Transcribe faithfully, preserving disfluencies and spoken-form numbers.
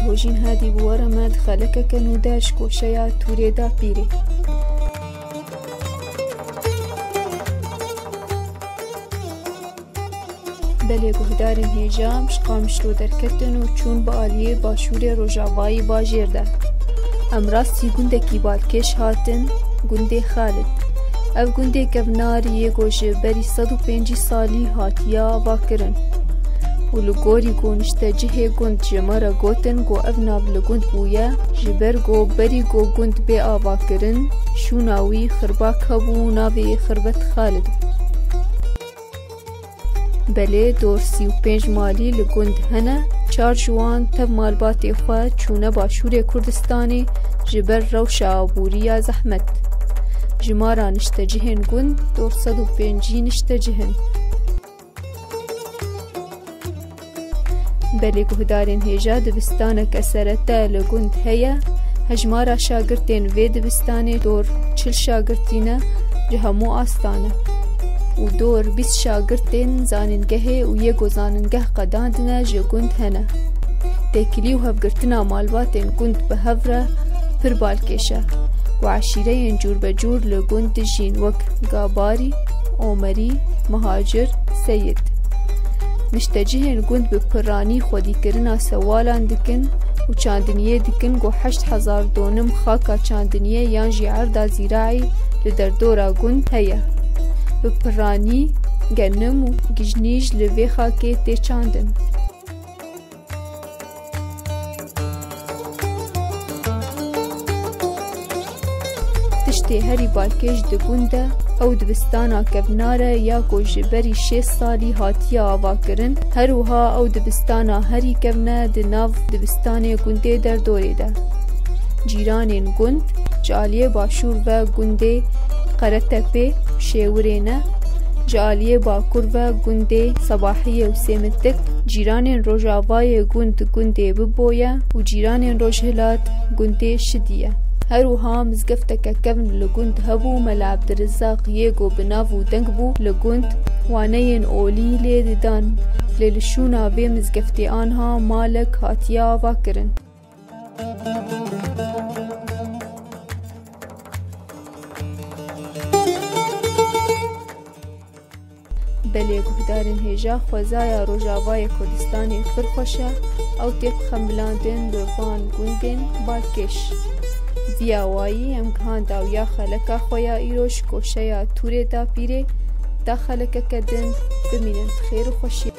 Hojîn Hadî bi we re me di xelekeke nû de ji koşeya Tûrê Dapîrê. Belê guhdarên hêja em ji Qamişlo derketin û çûn bi aliyê başûrê rojavayî bajêr de. Em rastî gundekî balkêş hatin, gundê Xalid. Ev gundê kevnar yê ku ji berî sed û pêncî salî hatiye avakirin. Û li gorî ku niştecihê gund ji me re gotin ku ev nav li gund bûye, ji ber ku berî ku gund bê avakirin, şûna wî Xirbak hebû û navê Xirbet Xalid bû. Belê dor sî û pênc malî li gund hene, çar ji wan tev malbatê xwe çûne başûrê Kurdistanê ji ber rewşa aborî ya zehmet. Jimara niştecihên gund dor sed û pêncî niştecih in. Belê guhdarên hêja dibistaneke serete li gund heye, hejmara şagirtên vê dibistanê dor çil şagirtî ne, ji hemû astan e. Û dor bîst şagirtên zanîngehê û yê ku zanîngeh qedandine ji gund hene. Têkilî û hevgirtina malbatên gund bi hev re pir balkêş e. Ku eşîreyên cûr be cûr li gund dijîn, wek Gabarî, Omerî, Mihacir, Seyid. Niştecihên gund bi piranî xwedîkirina sewalan dikin û çandiniyê dikin ku heşt hezar donim xaka çandiniyê yan jî erda zîraî li derdora gund heye. Bi piranî genim û gijnîj li vê xakê tê çandin. Tiştê herî balkêş di gund de, ew dibistana kevnar e ya ku ji berî şêst salî hatiye avakirin, her wiha ew dibistana herî kevne di nav dibistanê gundê Derdorê de. Cîranên gund, ji aliyê başûr ve gundê Qeretepê, Şêwirê ne, ji aliyê bakur ve gundê Sebahiyê û Sêmitik, cîranên rojavayê gund gundê Biboye û cîranên rojhilat gundê Şidiye. Her wiha mizgefteke kevn li gund hebû, Mela Ebdirizaq yê ku bi nav û deng bû li gund, waneyên olî lê didan. Lê li şûna vê mizgeftê anha malek hatiye avakirin. Belê guhdarên hêja, xwezaya Rojavayê Kurdistanê pir xweş e, ew tê xembilandin bi van gundên balkêş. Vî awayî em gihand dawiya xeleka xwe ya îro ji koşeya Tûrê Dapîrê, ta xelekeke din bimînin bi xêr û xweşiyê.